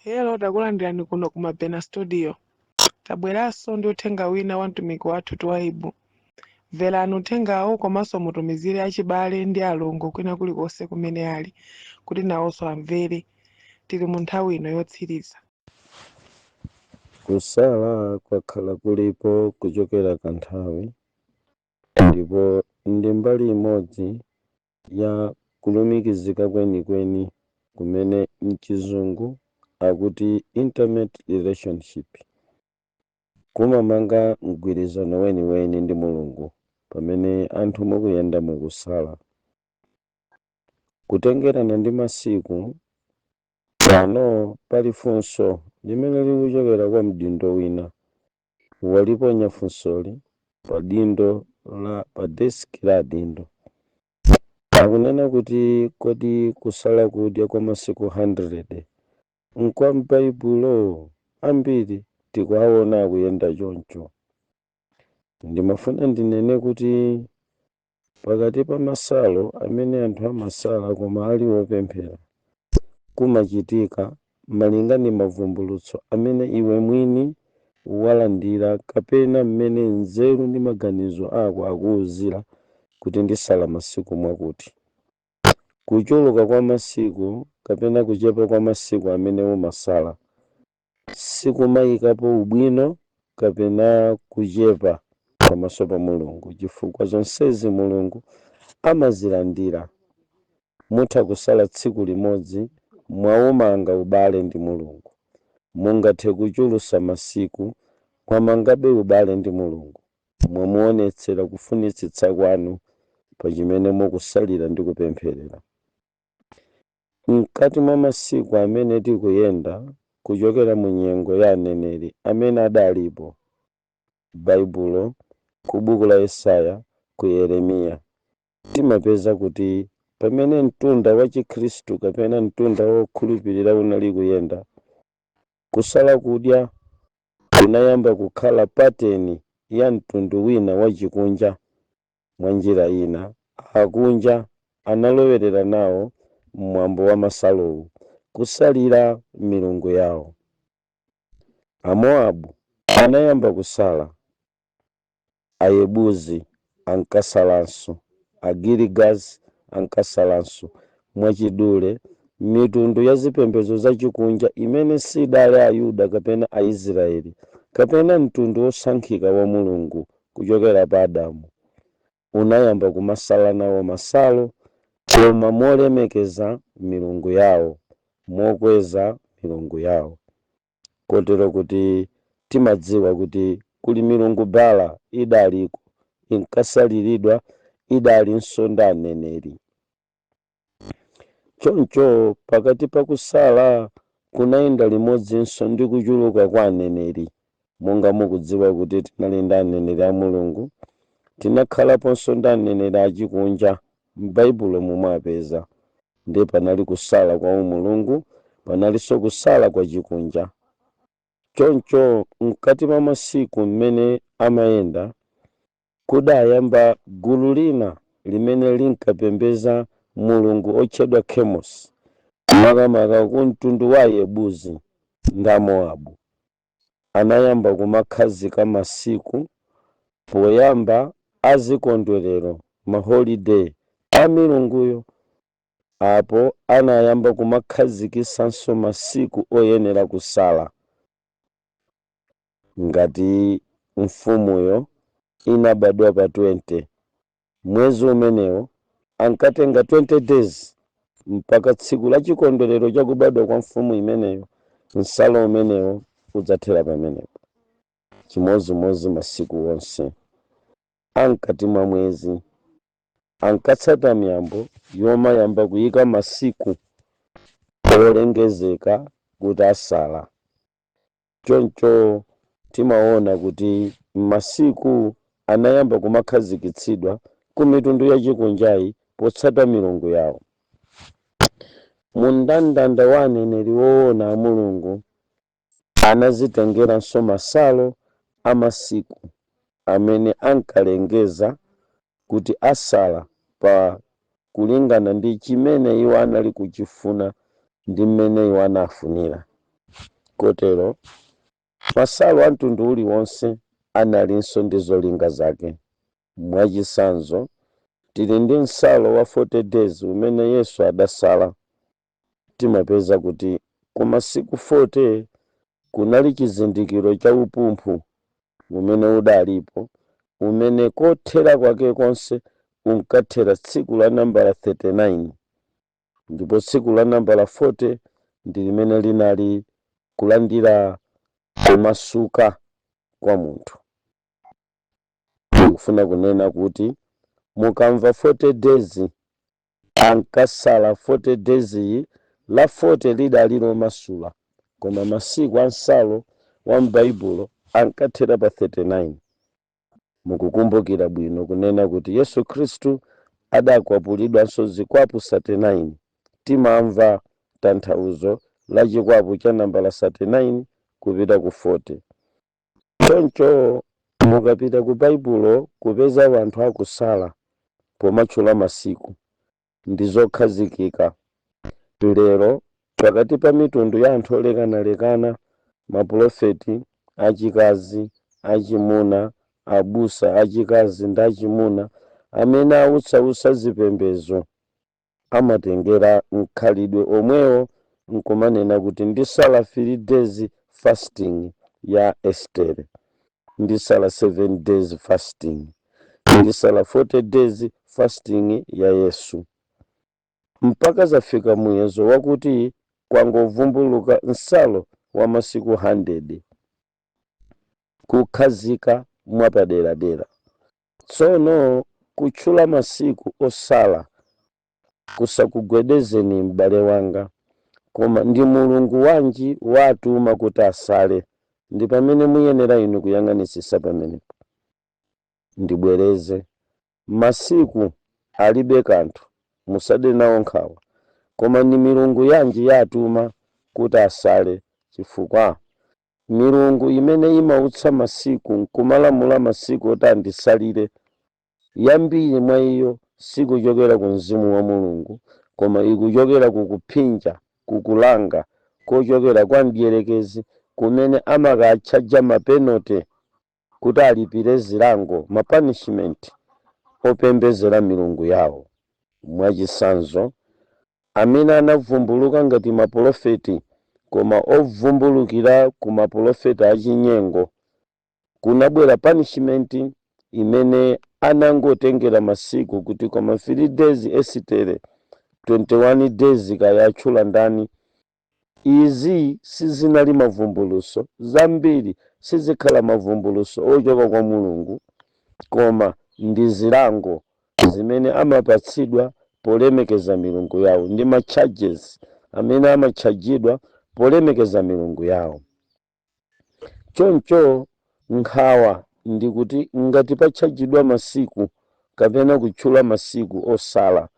Hello, takulandirani kuno ku Mabena Studio. Tabweranso ndi uthenga wina wa mtumiki wathu Twaibu. Mverani uthengawo komanso mutumizire achibale ndi alongo kwina kulikonse kumene ali kuti nawonso amvere. Tili mu nthawi ino yotsiriza. Kusala kwakhala kulipo kuchokera kanthawi ndipo ndi mbali imodzi ya kulumikizika kwenikweni kumene mchizungu akuti intimate relationship, kumamanga mgwirizano weniweni ndi Mulungu pamene anthu mukuyenda mukusala. Kutengerana ndi masiku pano, pali funso limene likuchokera kwa mdindo wina. Waliponya funsoli pa dindo la pa desk la adindo. Akunena kuti, kodi kusala kudya kwa masiku 100 nkwa m'Baibulo? Ambiri tikuwaona akuyenda choncho. Ndimafuna ndinene kuti pakati pa masalo amene anthu amasala koma ali wopemphera, kumachitika malinga ndi mavumbulutso amene iwe mwini walandira kapena mmene nzeru ndi maganizo ako akuwuzira kuti ndisala masiku mwakuti. Kuchuluka kwa masiku kapena kuchepa kwa masiku amene umasala sikumayikapo ubwino kapena kuchepa pamaso pa Mulungu, chifukwa zonsezi Mulungu amazilandira. Mutha kusala tsiku limodzi, mwaumanga ubale ndi Mulungu. Mungathe kuchulusa masiku, mwamangabe ubale ndi Mulungu, mwamuonetsera kufunitsitsa kwanu pa chimene mukusalira ndi kupempherera. Mkati mwa masiku amene tikuyenda kuchokera mu nyengo ya aneneri amene adalipo, Baibulo ku buku la Yesaya, ku Yeremiya, timapeza kuti pamene mtunda wa Chikhristu kapena mtunda wokhulupirira unali kuyenda, kusala kudya kunayamba kukhala pattern ya mtundu wina wachikunja. Mwa njira ina, akunja analowerera nawo mwambo wa masalowu, kusalira milungu yawo. Amowabu anayamba kusala, Ayebuzi ankasalanso, Agirigazi ankasalanso. Mwachidule, mitundu ya zipembedzo zachikunja imene sidali Ayuda kapena Aisraeli kapena mtundu wosankhika wa Mulungu kuchokera pa Adamu, unayamba kumasala nawo masalo, koma molemekeza milungu yawo, mokweza milungu yawo, kotero kuti timadziwa kuti kuli milungu Bala idaliko, inkasaliridwa, idalinso ndi aneneri. Choncho pakati pa kusala kunayenda limodzinso ndi kuchuluka kwa aneneri. Monga mukudziwa kuti tinali ndi aneneri a Mulungu, tinakhalaponso ndi aneneri achikunja, m'Baibulo mumapeza. Ndiye panali kusala kwa umulungu, panalinso kusala kwa chikunja. Choncho mkati mwa masiku mmene amayenda, kudayamba gulu lina limene linkapembedza mulungu otchedwa Kemos, makamaka ku mtundu wa Ayebuzi ndi Amowabu. Anayamba kumakhazika masiku poyamba azikondwerero, ma holiday a milunguyo. Apo anayamba kumakhazikisanso masiku oyenera kusala. Ngati mfumuyo inabadwa pa 20 mwezi umenewo, ankatenga 20 days mpaka tsiku la chikondwerero chakubadwa kwa mfumu imeneyo. Msalo umenewo udzathera pamenepo. Chimozimozi masiku onse ankati mwa mwezi ankatsata miyambo yomayamba kuyika masiku olengezeka kuti asala. Choncho timaona kuti masiku anayamba kumakhazikitsidwa ku mitundu yachikunjayi potsata milungu yawo. Mu mndandanda wa aneneri woona a Mulungu, anazitengeranso masalo a masiku amene ankalengeza kuti asala pa kulingana ndi chimene iwo anali kuchifuna ndi mmene iwo anafunira. Kotero masalo a mtundu uliwonse analinso ndi zolinga zake. Mwachitsanzo, tili ndi msalo wa 40 days umene Yesu adasala. Timapeza kuti ku masiku 40 kunali chizindikiro cha upumphu umene udalipo, umene kothera kwake konse unkathera tsiku la nambala 39, ndipo tsiku la nambala 40 ndi limene linali kulandira kumasuka kwa munthu. Ndikufuna kunena kuti mukamva 40 days, ankasala 40 days iyi, la 40 lidali lomasula, koma masiku a msalo wa m'Baibulo ankathera pa 39. Mukukumbukira bwino kunena kuti Yesu Khristu adakwapulidwanso zikwapu 39. Timamva tanthauzo la chikwapu cha nambala 39 kupita ku 40. Choncho mukapita ku Baibulo kupeza anthu akusala pomatchula masiku, ndi zokhazikika. Lero pakati pa mitundu ya anthu olekanalekana, mapulofeti achikazi, achimuna, abusa achikazi ndi achimuna amene awutsawutsa zipembedzo, amatengera mkhalidwe omwewo nkumanena kuti ndisala 3 days fasting ya Estere, ndisala 7 days fasting, ndisala 40 days fasting ya Yesu, mpaka zafika muyezo wakuti kwangovumbuluka msalo wa masiku 100 kukhazika mwapaderadera. Tsono kutchula masiku osala kusakugwedezeni, m'bale wanga, koma ndi Mulungu wanji watuma kuti asale? Ndi pamene muyenera inu kuyang'anisisa pamenepo. Ndibwereze, masiku alibe kanthu, musade nawo nkhawa, koma ndi milungu yanji yatuma kuti asale? Chifukwa milungu imene imautsa masiku nkumalamula masiku oti andisalire, yambiri mwa iyo sikuchokera ku mzimu wa Mulungu, koma ikuchokera kukuphinja, kukulanga kochokera kwa mdierekezi, kumene amakatchaja ma penalty kuti alipire zilango, ma punishment opembezera milungu yawo. Mwachitsanzo, amene anavumbuluka ngati mapolofeti koma ovumbulukira ku mapolofeti achinyengo, kunabwera punishment imene anangotengera masiku kuti koma 3 days Esitere, 21 days kaya atchula ndani. Izi sizinali mavumbuluso. Zambiri sizikhala mavumbuluso ochoka kwa Mulungu, koma ndi zilango zimene amapatsidwa polemekeza milungu yawo, ndi ma charges amene amatchajidwa polemekeza milungu yawo. Choncho nkhawa ndikuti ngati patchajidwa masiku kapena kutchula masiku osala,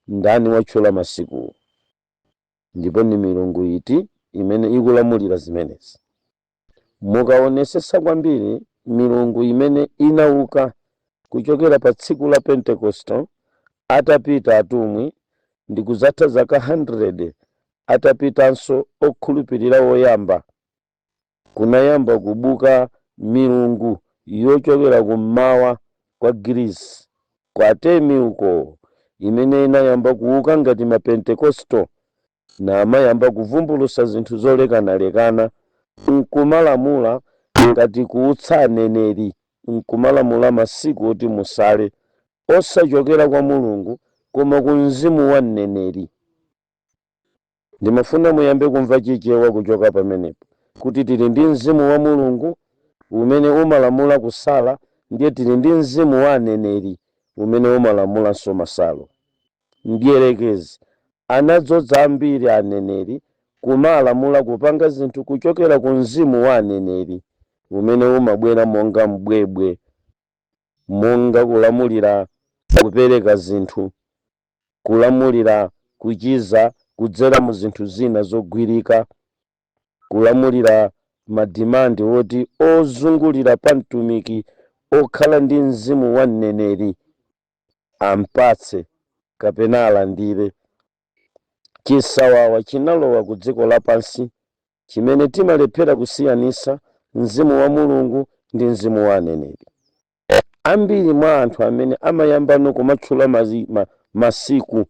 ndani watchula masikuwo, ndipo ndi milungu iti imene ikulamulira zimenezi? Mukaonesesa kwambiri, milungu imene inauka kuchokera pa tsiku la Pentekosto atapita atumwi ndi kuzatha zaka 100 atapitanso okhulupirira woyamba, kunayamba kubuka milungu yochokera kummawa kwa Greece, kwa Atemi uko, imene inayamba kuuka ngati Mapentekosto na amayamba kuvumbulusa zinthu zolekanalekana nkumalamula ngati kuutsa aneneri, nkumalamula masiku oti musale, osachokera kwa Mulungu koma ku mzimu wa mneneri. Ndimafuna muyambe kumva Chichewa kuchoka pamenepo, kuti tili ndi mzimu wa Mulungu umene umalamula kusala, ndiye tili ndi mzimu wa aneneri umene umalamulanso masalo. Mdierekezi anadzodza ambiri aneneri kumalamula kupanga zinthu kuchokera ku mzimu wa aneneri umene umabwera monga mbwebwe, monga kulamulira kupereka zinthu, kulamulira kuchiza kudzera mu zinthu zina zogwirika, kulamulira ma demand oti ozungulira pa mtumiki okhala ndi mzimu wa mneneri ampatse kapena alandire. Chisawawa chinalowa ku dziko lapansi. Chimene timalephera kusiyanisa mzimu wa Mulungu ndi mzimu wa aneneri. Ambiri mwa anthu amene amayambano kumatchula masiku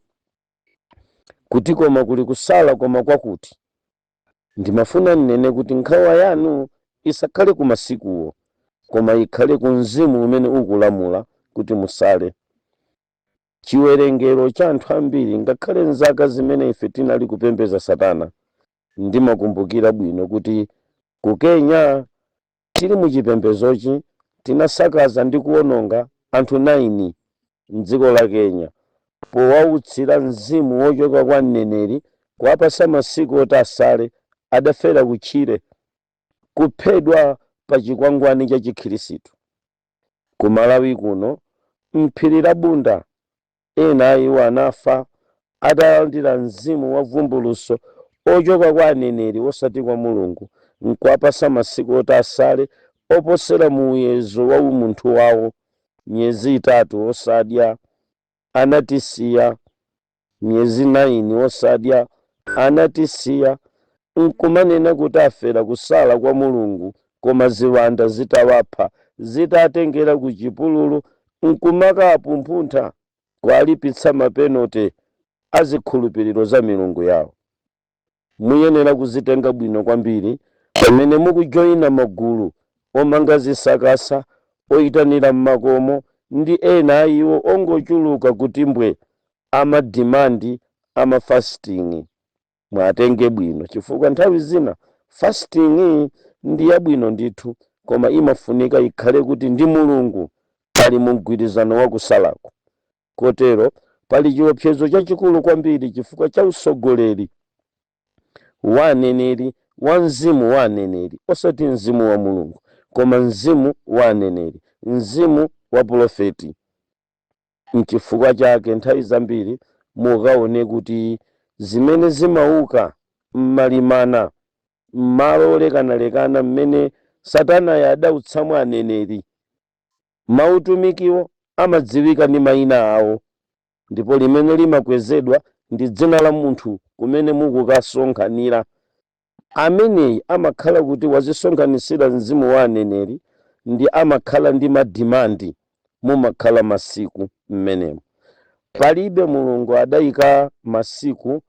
kuti koma kuli kusala koma kwakuti, ndimafuna nnene kuti nkhawa yanu isakhale ku masikuwo, koma ikhale ku mzimu umene ukulamula kuti musale. Chiwerengero cha anthu ambiri, ngakhale mzaka zimene ife tinali kupembedza Satana, ndimakumbukira bwino kuti ku Kenya tili muchipembezochi tinasakaza ndi kuwononga anthu 9 mdziko la Kenya powautsira mzimu wochoka kwa mneneri, kuwapasa masiku oti asale. Adafera kutchire, kuphedwa pa chikwangwani cha Chikhirisitu. Ku Malawi kuno, mphiri la Bunda, ena iwo anafa atalandira mzimu wa vumbuluso ochoka kwa aneneri, osati kwa Mulungu, nkuwapasa masiku oti asale oposera muyezo wa umunthu wawo, miyezi 3 osadya, anatisiya. Miyezi 9 osadya, anatisiya, nkumanena kuti afera kusala kwa Mulungu, koma ziwanda zitawapha, zitatengera ku chipululu, nkumakapumpuntha, kuwalipitsa ma penalty azikhulupiriro za milungu yawo. Muyenera kuzitenga bwino kwambiri pamene mukujoyina magulu omanga zisakasa, oyitanira m'makomo ndi ena a iwo ongochuluka kuti mbwe ama demand ama fasting. Mwatenge bwino, chifukwa nthawi zina fasting ndi yabwino ndithu, koma imafunika ikhale kuti ndi Mulungu ali mu mgwirizano wa kusalako. Kotero pali chiopsezo chachikulu kwambiri chifukwa cha usogoleri wa aneneri, wa mzimu wa aneneri, osati mzimu wa Mulungu, koma mzimu wa aneneri, mzimu wa profeti. Nchifukwa chake nthawi zambiri mukaone kuti zimene zimauka m'malimana, m'malo olekanalekana mmene Satanayo adautsamwa aneneri, mautumikiwo amadziwika ndi mayina awo, ndipo limene limakwezedwa ndi dzina la munthu kumene mukukasonkhanira. Ameneyi amakhala kuti wazisonkhanisira mzimu wa aneneri ndi amakhala ndi ma demand. Mumakhala masiku mmenemo. Palibe Mulungu adayika masiku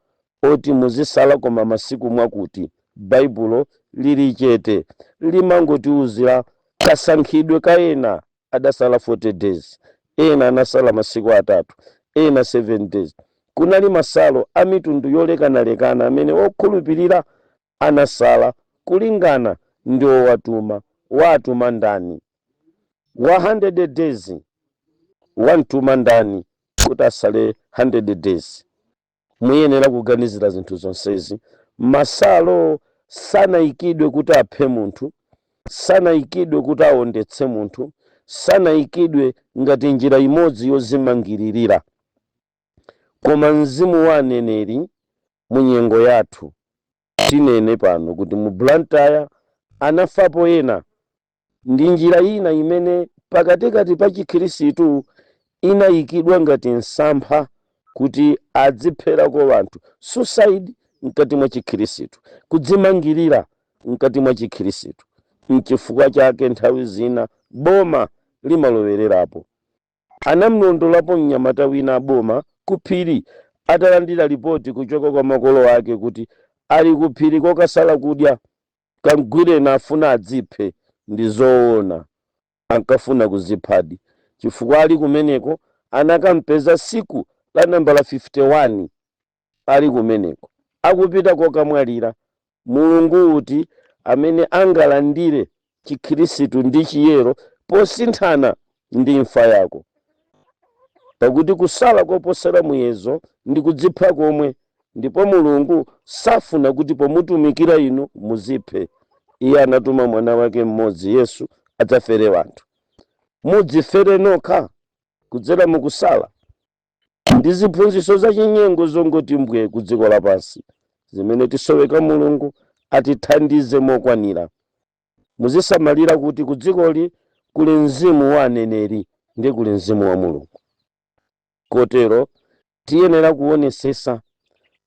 oti muzisala koma masiku mwakuti. Baibulo lili chete, limangotiuzira kasankhidwe ka ena adasala 40 days, ena anasala masiku 3, ena 7 days. Kunali masalo a mitundu yolekanalekana amene okhulupirira anasala kulingana ndi owatuma. Watuma ndani? Wa 100 days wamtuma ndani kuti asale 100 days? Muyenera kuganizira zinthu zonsezi. Masalo sanayikidwe kuti aphe munthu, sanayikidwe kuti awondetse munthu, sanayikidwe ngati njira imodzi yozimangiririra, koma mzimu wa aneneri mu nyengo yathu, tinene pano kuti mu Blantyre anafapo ena ndi njira ina imene pakatikati pa Chikhirisitu inayikidwa ngati msampha kuti adzipherako anthu, suicide mkati mwa Chikhirisitu, kudzimangirira mkati mwa Chikhirisitu. Nchifukwa chake nthawi zina boma limalowererapo. Anamlondolapo mnyamata wina aboma ku phiri atalandira ripoti kuchoka kwa makolo ake kuti ali ku phiri kokasala kudya, kamgwireni, afuna adziphe. Ndi zoona, ankafuna kuziphadi, chifukwa ali kumeneko anakampeza siku la nambala 51 ali kumeneko akupita kokamwalira. Mulungu uti amene angalandire Chikhirisitu ndi chiyero posinthana ndi imfa yako? Pakuti kusala koposera muyezo ndi kudzipha komwe, ndipo Mulungu safuna kuti pomutumikira inu muziphe. Iye anatuma mwana wake mmodzi Yesu adzafere wanthu. Mudzifere nokha kudzera mukusala ndi ziphunzitso zachinyengo zongoti mbwe ku dziko lapansi zimene tisoweka Mulungu atithandize mokwanira. Muzisamalira kuti ku dzikoli kuli mzimu wa aneneri ndi kuli mzimu wa Mulungu. Kotero tiyenera kuonesesa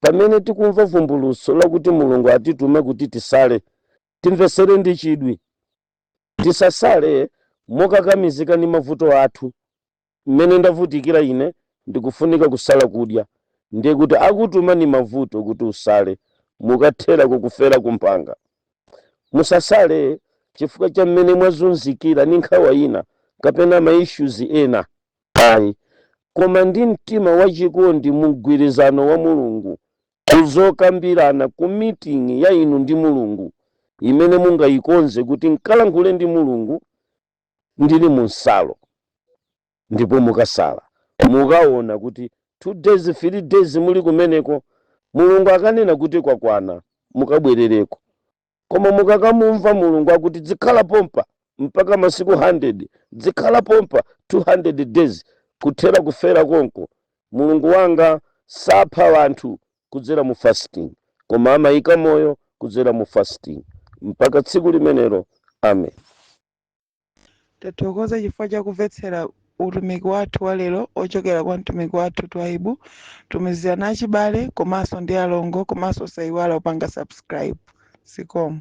Pamene tikumva vumbulutso lakuti Mulungu atitume kuti tisale, timvesere ndi chidwi. Tisasale mokakamizika ndi mavuto athu. Mmene ndavutikira ine, ndikufunika kusala kudya, ndiye kuti akutuma ni mavuto kuti usale, mukathera kukufera kumphanga. Musasale chifukwa cha mmene mwazunzikira ndi nkhawa ina kapena ma issues ena, ayi, koma ndi mtima wachikondi mu mgwirizano wa Mulungu, kuzokambirana ku meeting ya inu ndi Mulungu imene mungayikonze kuti nkalankhule ndi Mulungu ndili mu nsalo. Ndipo mukasala, mukaona kuti 2 days, 3 days muli kumeneko, Mulungu akanena kuti kwakwana, mukabwerereko. Koma mukakamumva Mulungu akuti dzikhala pompa mpaka masiku 100, dzikhala pompa 200 days, kuthera kufera konko. Mulungu wanga sapha anthu kudzera mu fasting, koma amayika moyo kudzera mu fasting. Mpaka tsiku limenelo, amen. Tathokoza chifukwa chakumvetsera utumiki wathu wa lero ochokera kwa mtumiki wathu Twaibu. Tumizirana achibale komanso ndi alongo, komanso sayiwala kupanga subscribe. Zikomo.